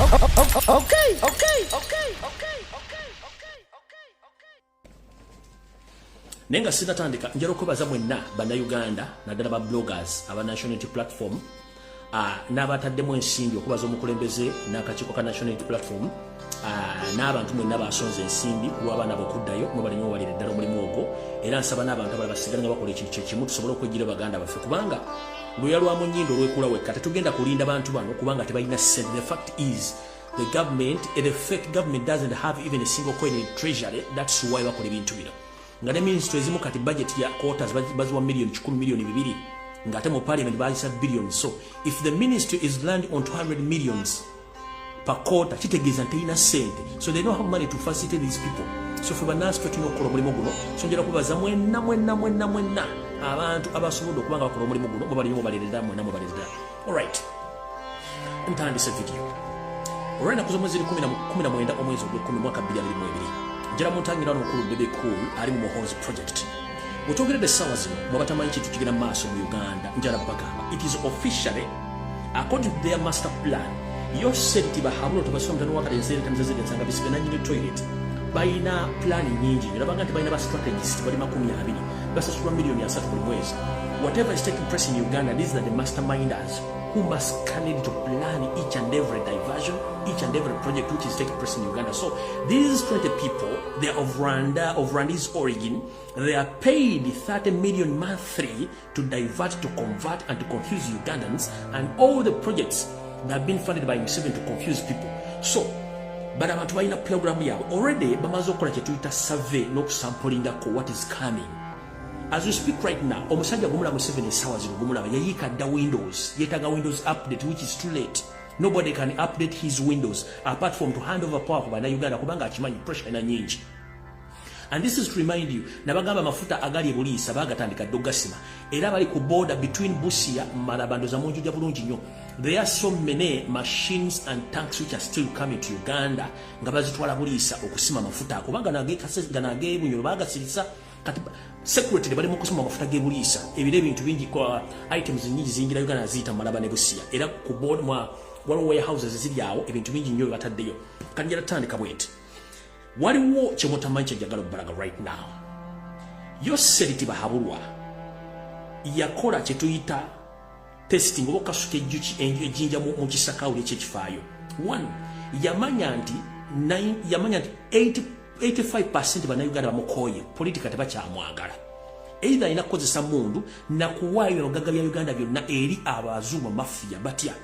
Okay. Naye nga sinatandika, njala okwebaza mwenna Bannayuganda, naddala ba bloggers aba National Unity Platform n'abataddemu ensimbi, okubaza omukulembeze n'akakiiko ka National Unity Platform n'abantu mwenna basonze ensimbi ku lw'abaana bokuddayo. Mwebalinyo walire ddala omulimu ogwo, era nsaba n'abantu abalala basigale nga bakola ekintu kyekimu, tusobole okwejjira baganda baffe, kubanga lweya lwa mu nnyindo olwekula wekka. Tetugenda kulinda bantu bano kubanga tebalina ssente. The fact is the government, the fake government, doesn't have even a single coin in treasury. That's why bakola ebintu bino, nga ne ministry ezimu kati budget ya quarters baziwa million 100, million 200, ng'ate mu parliament bazisa billion. So if the ministry is land on 200 millions per quarter, kitegeeza nti terina ssente. So they don't have money to facilitate these people. So fe bannansi fe tulina okukola omulimu guno. So njala kubaza mwenna, mwenna, mwenna, mwenna abantu abasobodde okuba nga bakola omulimu guno. Mubalinyo, mubalirira mwenna, mubalirira. Alright, ntandise video olwenaku z'omwezi 19, omwezi ogwekumi, mwaka 2022. Njala muntangira wano mukulu Bebe Cool ali mu Muhoozi Project. Wetwogeredde essaawa zino, mwabatamanyi kintu kigenda mu maaso mu Uganda, njala bagamba it is officially according to their master plan. Yoseri Tibahabula tobasoma mutano wakati ensere tamizazire nsanga bisibe nanyini toilet. Balina plan nyingi nyo, nabanga nti balina ba strategist bali 20, basasulwa miliyoni 30 buli mwezi. Whatever is taking place in Uganda, these are the masterminders who must come to plan each and every diversion, each and every project which is taking place in Uganda. So these 20 people, they are of Rwanda, of Rwandese origin. They are paid 30 million monthly to divert, to convert, and to confuse Ugandans, and all the projects that have been funded by Museveni to confuse people. So bano abantu balina program yaabwe already, bamaze okukola kye tuyita survey n'okusamplingako what is coming. As we speak right now, omusajja gumulaba Museveni essaawa zino gumulaba yayiika dda Windows, yeetaaga Windows update, which is too late. Nobody can update his Windows apart from to hand over power ku Bannayuganda, kubanga akimanyi pressure ina nyingi. And this is to remind you, nabagamba amafuta agali ebuliisa bagatandika dda ogasima, era bali ku border between Busia, Malaba, ndoza munjuja bulungi nnyo. There are so many machines and tanks which are still coming to Uganda nga bazitwala Buliisa okusima amafuta, kubanga gano ag'ebunyolo bagasirisa. Kati secretly bali mu kusima amafuta g'ebuliisa. Ebiro ebintu bingi kwa items nyingi ziyingira Uganda ziyita Malaba ne Busia, era ku border mwa waliwo warehouses ziri awo, ebintu bingi nnyo bye bataddeyo. Kati njala tutandika bwe nti waliwo kyemutamanyi kyenjagala okubalaga right now. Yoseri Tibahabulwa yakola kyetuyita testing oba okasuka ejjinja mu kisakawuli ekyekifaayo. One, yamanya nti 85% Bannayuganda bamukooye, politika tebakyamwagala. Either alina kukozesa mundu nakuwaayo ebigagga bya Uganda byonna eri abazungu mafia batya.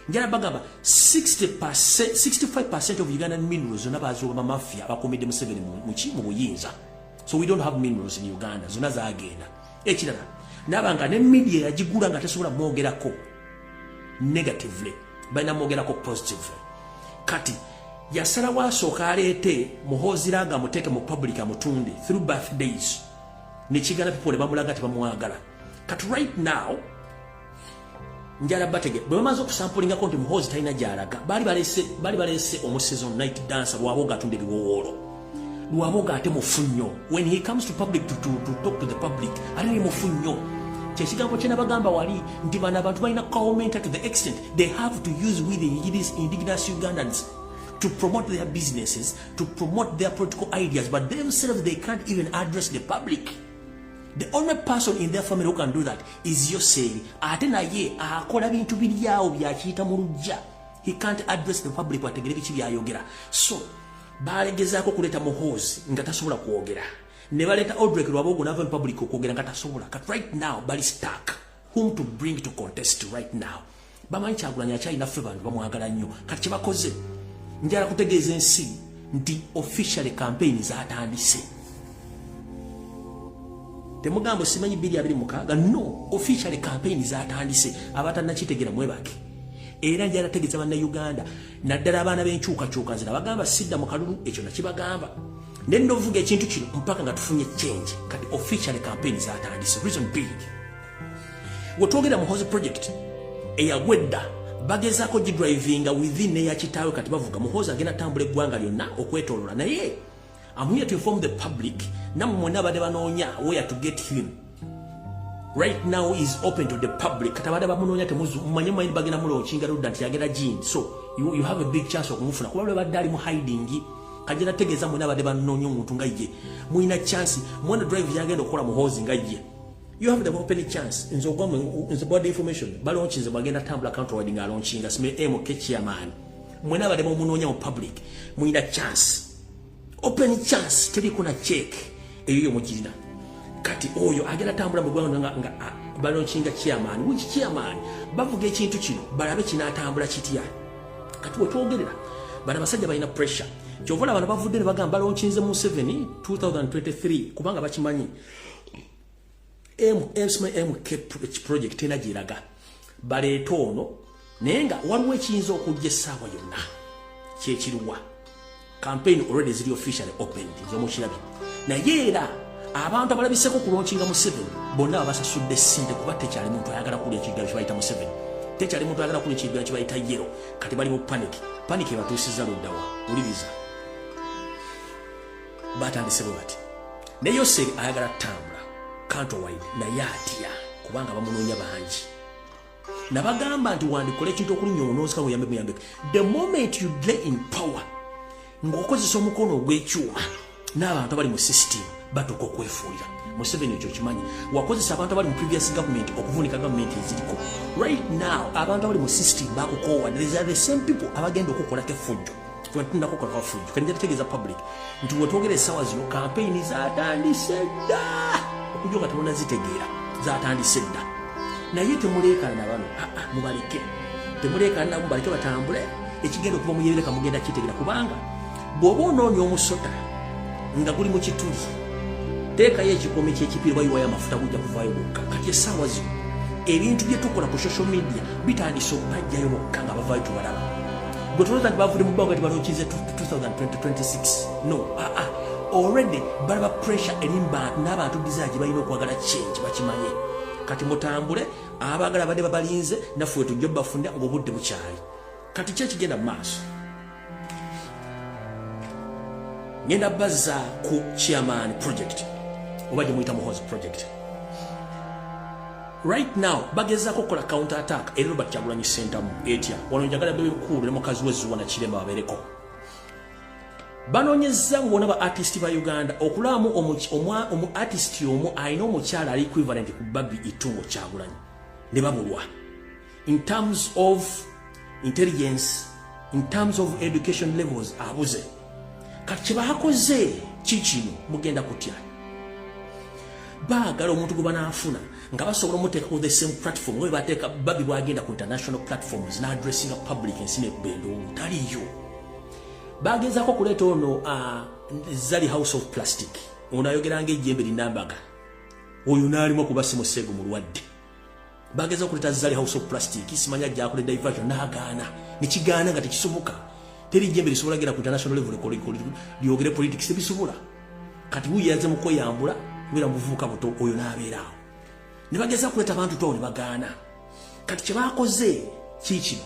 Njala bagamba 60%, 65% of Ugandan minerals zonna bazuba bamafia abakuumidde Museveni muki mu buyinza. So we don't have minerals in Uganda, zonna zagenda. Ekirala, nabanga ne media yagigula nga tesobola mwogerako negatively, balina mwogerako positively. Kati yasalawo asooka aleete Muhoozi nga amuteeke mu public, amutunde through birthdays, nekigana people ne bamulaga tebamwagala. Kati right now njala batege bwe bamaze okusamplingako nti Muhoozi talina gy'alaga, baali balese omusezi night dancer Lwaboga atunda ebiwowoolo. Lwaboga ate mufu nnyo when he comes to public to talk to the public, ate ni mufu nnyo. Kyekigambo kye nabagamba wali nti bano abantu balina commenta to the extent they have to use with the indigenous Ugandans to promote their businesses, to promote their political ideas, but themselves they can't even address the public. The only person in their family who can do that is Yoseri, ate naye akola bintu biri awo byakiyita mu lujja. He can't address the public wategere biki byayogera. So balegezaako okuleeta Muhoozi nga tasobola kwogera, ne baleeta Odrek Rwabwogo nava mu public okwogera nga tasobola. Kati right now bali stuck whom to bring to contest. Right now bamanyi Kyagulanyi akyalina ffe bantu bamwagala nnyo. Kati kyebakoze, njala kutegeeza ensi nti officially campaign zatandise. Temugamba simanyi 226. No, officially campaign zatandise. Abatannakitegeera mwebake. Era njala tegeeza Bannayuganda, naddala abaana b'enkyukakyuka, nze nabagamba sidda mu kalulu, ekyo nakibagamba, ne ndovuga ekintu kino mpaka nga tufunye change. Kati officially campaign zatandise. Reason being, wetwogera Muhoozi Project eyagwedda bagezaako gidrivinga within neya kitaawe. Kati bavuga Muhoozi agenda tambula eggwanga lyonna okwetolola, naye I'm here to inform the public, nammwe mwena abadde banoonya where to get him. Right now is open to the public. Kati abadde bamunoonya temumanye, mumanyi bagenda mulaunchinga ludda nti yagenda gin. So you have a big chance okumufuna, kuba lwe badde ali mu hiding. Kajja tegeeza mwena abadde banoonya omuntu nga ye, mulina chance. Mwena drive yagenda okukola Muhoozi nga ye, you have the open chance. Nze ogwamwe, nze body information balaunchinze, bagenda tambula countrywide nga alaunchinga sime MK chairman. Mwena abadde mumunoonya mu public, mulina chance, open chance, teriko na check eyo yo mugirina. Kati oyo agenda tambula mu ggwanga nga balaunchinga chairman. Which chairman? Bavuga ekintu kino balabe kinaatambula kitya. Kati wetwogerera, bano abasajja balina pressure. Kyova olaba bano bavudde ne bagamba balaunchinze Museveni 2023, kubanga bakimanyi MK project ena giraga baleeta ono. Naye nga waliwo ekiyinza okujja essaawa yonna. Kyekiruwa? Campaign already ziri officially opened, nze mukirabye. Naye era abantu abalabiseko ku launchinga Museveni bonna babasasudde ssente, kuba tekyali muntu ayagala kulya ekigambo kibayita Museveni, tekyali muntu ayagala kulya ekigambo kibayita yero. Kati bali mu panic. Panic ebatuusiza luddawa? Wuliriza, batandise bwe bati. Ne Yoseri ayagala ttambula countrywide, naye atya kubanga bamunoonya bangi. Nabagamba nti wandikola ekintu okulinnya onoozika muyambe muyambe. The moment you lay in power ng'okozesa omukono ogw'ekyuma, n'abantu abali mu system batuuka okwefuulira. Museveni ekyo kimanyi. Wakozesa abantu abali mu previous government okuvunika gavumenti eziriko right now. Abantu abali mu system bakukoowa. These are the same people abagenda okukolako effujjo. Tunakukolako effujjo. Kati njategeeza public nti wetwogera essaawa zino, campaign zatandise dda. Okujja nga zitegeera, zatandise dda. Naye temuleekana na bano. Aa, mubaleke, temuleekana nabo, mubaleke batambule. Ekigenda okuva muyereka mugenda kitegeera, kubanga bw'oba onoonya omusota nga guli mu kituli, teekayo ekikomi kyekipira, bayiwayo amafuta, gujja kuvaayo gwokka. Kati essaawa zino ebintu bye tukola ku social media bitandise okubajjayo bokka nga bavaayo, tubalaba. Gwe tulowooza nti bavudde mu bbanga, tibalaunchinze 2026? No, aa, already balaba pressure eri mubantu n'abantu, desire gye balina okwagala change bakimanye. Kati mutambule, abaagala badde babalinze, naffe we tujja bafunda ng'obudde bukyali. Kati ki ekigenda mu maaso? Ngenda bazza ku chairman project, oba gye muyita Muhoozi project. Right now bagezaako okukola counter attack eri Robert Kyagulanyi Ssentamu. Etya? Wano njagala Bebe Cool ne mukazi we Zuwa Nakirema babeereko. Banoonyezza ng'ona ba artist ba Uganda okulamu omu artist omu alina omukyala ali equivalent ku Barbie Itungo Kyagulanyi, ne babulwa in terms of intelligence, in terms of education levels, abuze. Kati kyebakoze kikino, mugenda kutya. Baagala omuntu gwe banaafuna nga basobola omuteeka ku the same platform nga bateeka Barbie bwagenda ku international platforms n'addressinga public, ensi nekuba enduulu. Taliyo. Bagezaako okuleeta ono Zali House of Plastic. Ono ayogera ngaejjembe linambaga, oyo n'alimu okuba si museego mulwadde. Bageza okuleeta Zali House of Plastic, simanya ajja akola diversion, n'agaana, nekigaana nga tekisoboka. Teri jjembe lisobola genda ku international level lyogere politics, tebisobola. Kati wuyo yaze mu kweyambula kubeera muvubuka buto, oyo n'abeera awo. Ne bageza kuleeta abantu twawo, ne bagaana. Kati kye bakoze kiikino,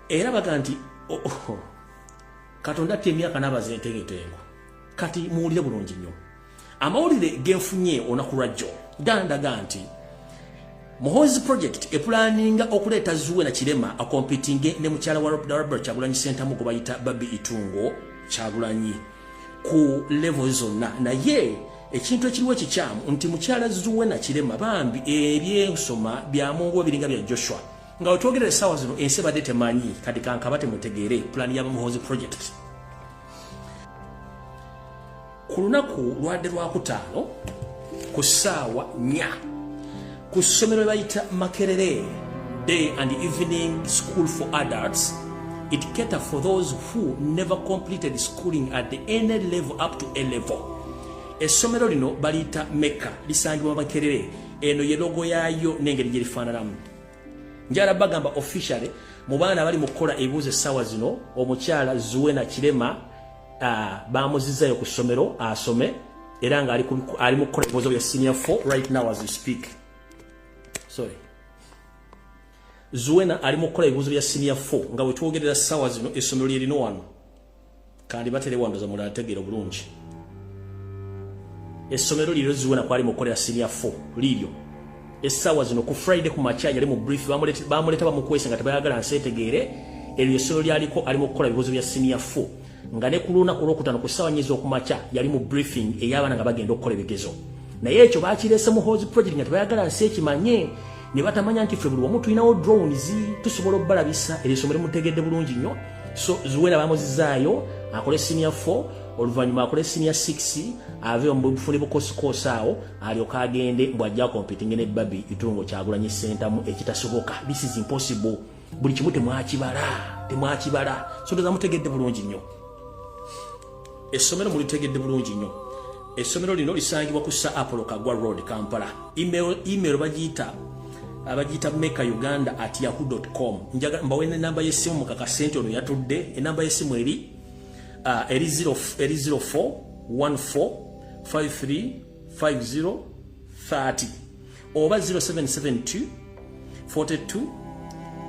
era baga nti oh, Katonda atta emyaka n'abaza entengetengo. Kati muwulire bulungi nnyo amawulire genfunye olunaku lwajjo, gandaga nti Muhoozi project eplanninga okuleeta Zuwena Kirema acompetinge ne mukyala wa Robert Kyagulanyi Ssentamu gwe bayita Barbie Itungo Kyagulanyi ku level zonna. Naye ekintu ekiriwo ekikyamu nti mukyala Zuwena Kirema bambi ebyensoma bya Mungu biringa bya Joshua. Nga wetwogerera essaawa zino, ensi ebadde temanyi. Kati kankaba temutegeere plan ya Muhoozi project. Ku lunaku lwadde lwakutaano ku ssaawa 4, ku ssomero bayita Makerere Day and Evening School for Adults. It cater for those who never completed schooling at the any level up to A level. Essomero lino baliyita Mecca, lisangibwa Makerere. Eno ye logo yaayo n'engeri gye lifaananamu. Njala bagamba officially mu baana bali mu kukola ebibuuzo essaawa zino, omukyala Zuwena Kirema bamuzizayo ku ssomero asome, era nga ali mu kukola ebibuuzo bya senior 4 right now as we speak. Sorry, Zuwena ali mu kukola ebibuuzo bya senior 4 nga wetwogerera ssaawa zino. Essomero lye lino wano, kandi batere wandoza mulala tegeera obulungi. Essomero liryo Zuwena kwali mukolera senior 4 liryo. Essaawa zino ku Friday ku makya yali mu brief, bamuleta bamukwese nga tebayagala nseetegeere. Eryo essomero lyaliko ali mu kukola ebibuuzo bya senior 4, nga ne ku lunaku olwokutaano ku ssaawa 4 ez'okumakya yali mu briefing ey'abaana nga bagenda okukola ebigezo. Naye ekyo bakireese Muhoozi project nga tebayagala nsi ekimanye, ne batamanya nti ffe buli wamu tulinawo drones, tusobola okubalabisa. Eryo essomero mutegedde bulungi nnyo. So Zuwena bamuzizaayo akole senior 4, oluvannyuma akole senior 6, ave mu bufuni bukosikoosi awo alyoke agende bw'ajja competing ne Barbie Itungo Kyagulanyi Ssentamu, ekitasoboka. This is impossible. Buli kimu temwakibala, temwakibala. So ndoza mutegedde bulungi nnyo essomero, mulitegedde bulungi nnyo. Essomero lino lisangibwa ku Sir Apollo Kagwa Road, Kampala. Email bagiyita mekauganda@yahoo.com. Njaga mbawe n'enamba y'essimu mukakase nti ono yatudde. Enamba y'essimu eri 0 eri 04 14 53 50 30 oba 0772 42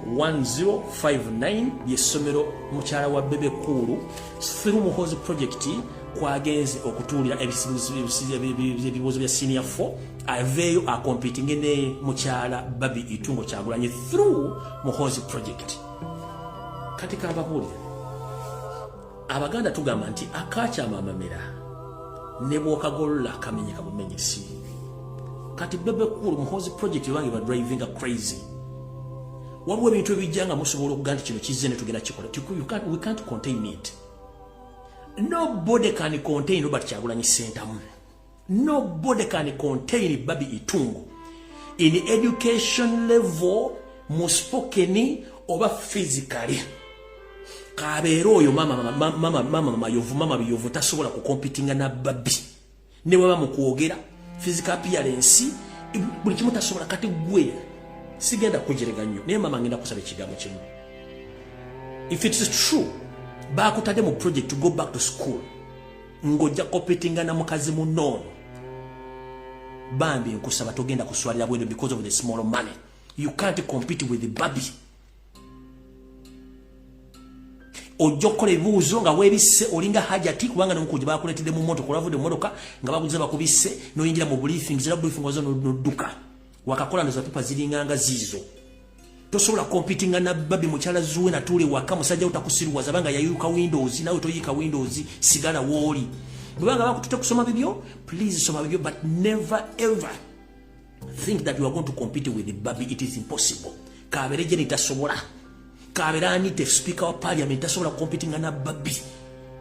1059. Lyessomero mukyala wa Bebe Cool through Muhoozi project kwagenze okutuulira ebibuuzo bya senior 4, aveeyo acompetinge ne mukyala Barbie Itungo Kyagulanyi through Muhoozi project. Kati kambabuulire, Abaganda tugamba nti akakyama amamera ne bwokagolola kamenyeka bumenyesi. Kati Bebe Cool, Muhoozi project bange ba drivinga crazy. Waliwo ebintu ebijja nga musobola okuga nti kino kizze ne tugenda kikola. We can't contain it. Nobody can contain Robert Kyagulanyi Ssentamu. Nobody can contain Barbie Itungo in education level, mu spoken oba physically. Kabeere oyo mama mama mama mayovu, mama biyovu, tasobola kucompetinga na Barbie ne bwaba mu kwogera, physical appearance, buli kimu tasobola. Kati gwe sigenda kujerega nnyo, naye mama ngenda kusaba ekigambo kimu. If it is true bakutadde mu project to go back to school ng'ojja competinga na mukazi munoono, bambi nkusaba togenda kuswalira bweno because of the small money. You can't compete with the Barbie. Ojja okukola ebibuuzo nga weebisse olinga hajati, kubanga nomukuji bakuleetedde mu motoka, olwavudde mu motoka nga baguze bakubisse n'oyingira mu briefing, zera briefing wazo n'odduka wakakola ndoza pepa ziringanga ziizo. Tosobola competinga na Barbie. Mukyala Zuwe natuule waka, musajja utakusiruwaza banga yayuka windows, nawe toyiika windows, sigala wooli. Bwebanga bakutute kusoma bibyo, please soma bibyo, but never ever think that you are going to compete with the Barbie. It is impossible. Kabeere Jeni tasobola, kabeere anite speaker wa parliament tasobola competinga na Barbie.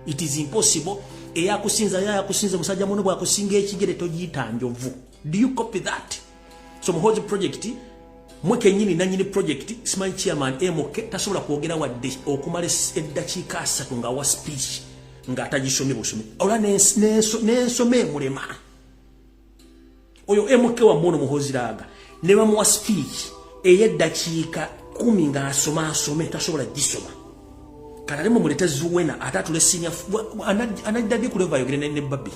It is impossible. Eyakusinza yakusinza, musajja muno bwakusinga ekigere togiyita njovu. Do you copy that? So Muhoozi project, mwe kenyini nanyini project, simanyi chairman MK, tasobola kwogera wadde okumala eddakiika 3 nga wa speech ng'atagisomye busomi. Olwa n'ensoma emulema oyo MK wa muno Muhoozi Raaga, ne bamuwa speech ey'eddakiika 10 ng'asoma asome, tasobola gisoma. Kati ate mumulete Zuwena ate atule senior, anadda ddi ku level ayogere ne Barbie?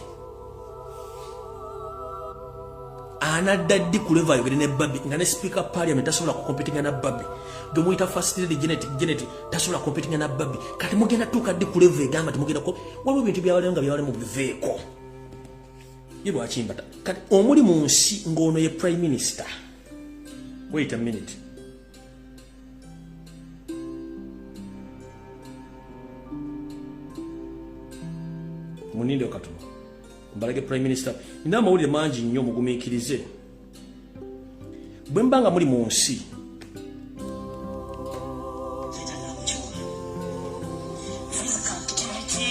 Anadda ddi ku level ayogere ne Barbie nga ne speaker parliament tasobola kucompetinga na Barbie? Gemuyita first lady Janet, Janet tasobola competinga na Barbie. Kati mugenda tuuka ddi ku level egamba ti mugenda ko? Waliwo ebintu byabalimu nga byabalimu, biveeko. Ye lwaki mbata kati omuli mu nsi ng'ono ye prime minister? Wait a minute. Muninde katono mbalage prime minister. Nina amawulire mangi nnyo, mugumiikirize. Bwe mba nga muli mu nsi better than cure. Physical activity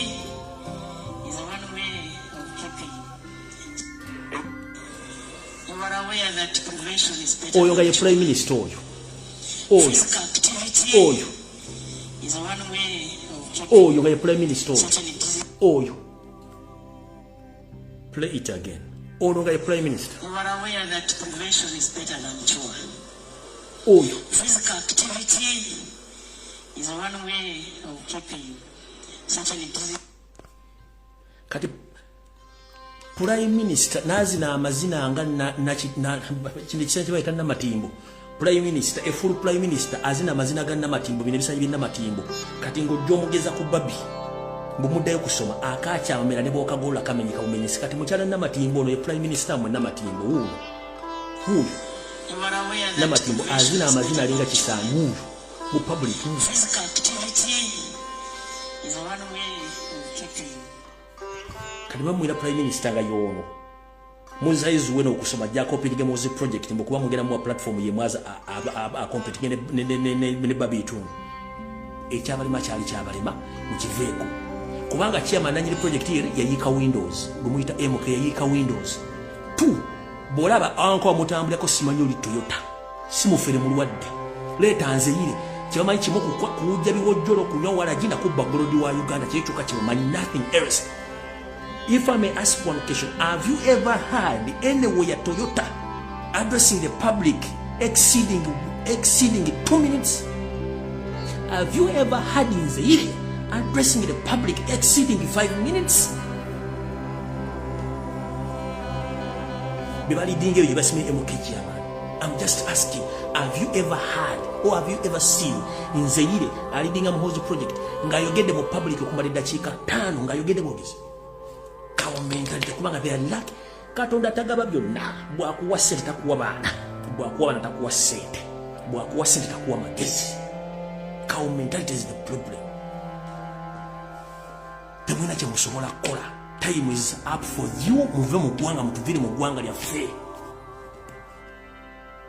is one way of keeping. You are aware that prevention is better Oyo nga than ye cure. prime minister oyo, oyo Physical activity oyo is one way of keeping oyo nga ye prime minister oyo certain diseases. Oyo, play it again. Ono nga ye prime minister. You are aware that prevention is better than cure. Oyo Physical activity is one way of keeping certain diseases. Kati prime minister nazina amazina nga kino ekisanja kyebayita namatimbo. Prime minister, a full prime minister azina amazina ga namatimbo, bino ebisanja byenamatimbo. Kati ng'ojja omugeza ku Barbie. Mbumuddayo kusoma akakyamamera ne bwokagolola kamenyeka bumenyesi. Kati mukyala Namatimbo ono ye Prime Minister mwe Namatimbo wuuyo wuuyo Namatimbo azina amazina alinga kisaani wuuyo mu public. Physical activity is one way of keeping. Kati bamwira Prime Minister nga yono muzayizuwe n'okusoma ajja competing Muhoozi project, mbu kuba mugenda muwa platform ye mwaza acompeting ne Babi Itungo. Ekyabalema kyali kyabalema, mukiveeko, kubanga chairman nanyini project ye yayiika windows gwemuyita MK, yayiika windows. Two, bw'olaba anko amutambulako simanyi oli Toyota, simufere mulwadde, leeta nzeyire. Kyebamanyi kimu kuwujja biwojjolo, kunywa walagi nakubba gold wa Uganda. Kyekyokka kyebamanyi, nothing else. If I may ask one question, have you ever heard anywhere Toyota addressing the public exceeding 2 minutes? Have you ever heard Nzeire addressing the public exceeding 5 minutes? Bebalidinga ebyo gye basimye MK chairman. I'm just asking, have you ever heard or have you ever seen Nzeire alidinga Muhoozi project ng'ayogedde mu public okumala eddakiika 5 ng'ayogedde bwogezi? Cow mentality, kubanga they are lucky. Katonda tagaba byonna. Bwakuwa ssente takuwa baana, bwakuwa baana takuwa ssente, bwakuwa ssente takuwa magezi. Cow mentality is the problem. Temulina kyemusobola kukola. Time is up for you. Muve mu ggwanga, mutuvire mu ggwanga lyaffe.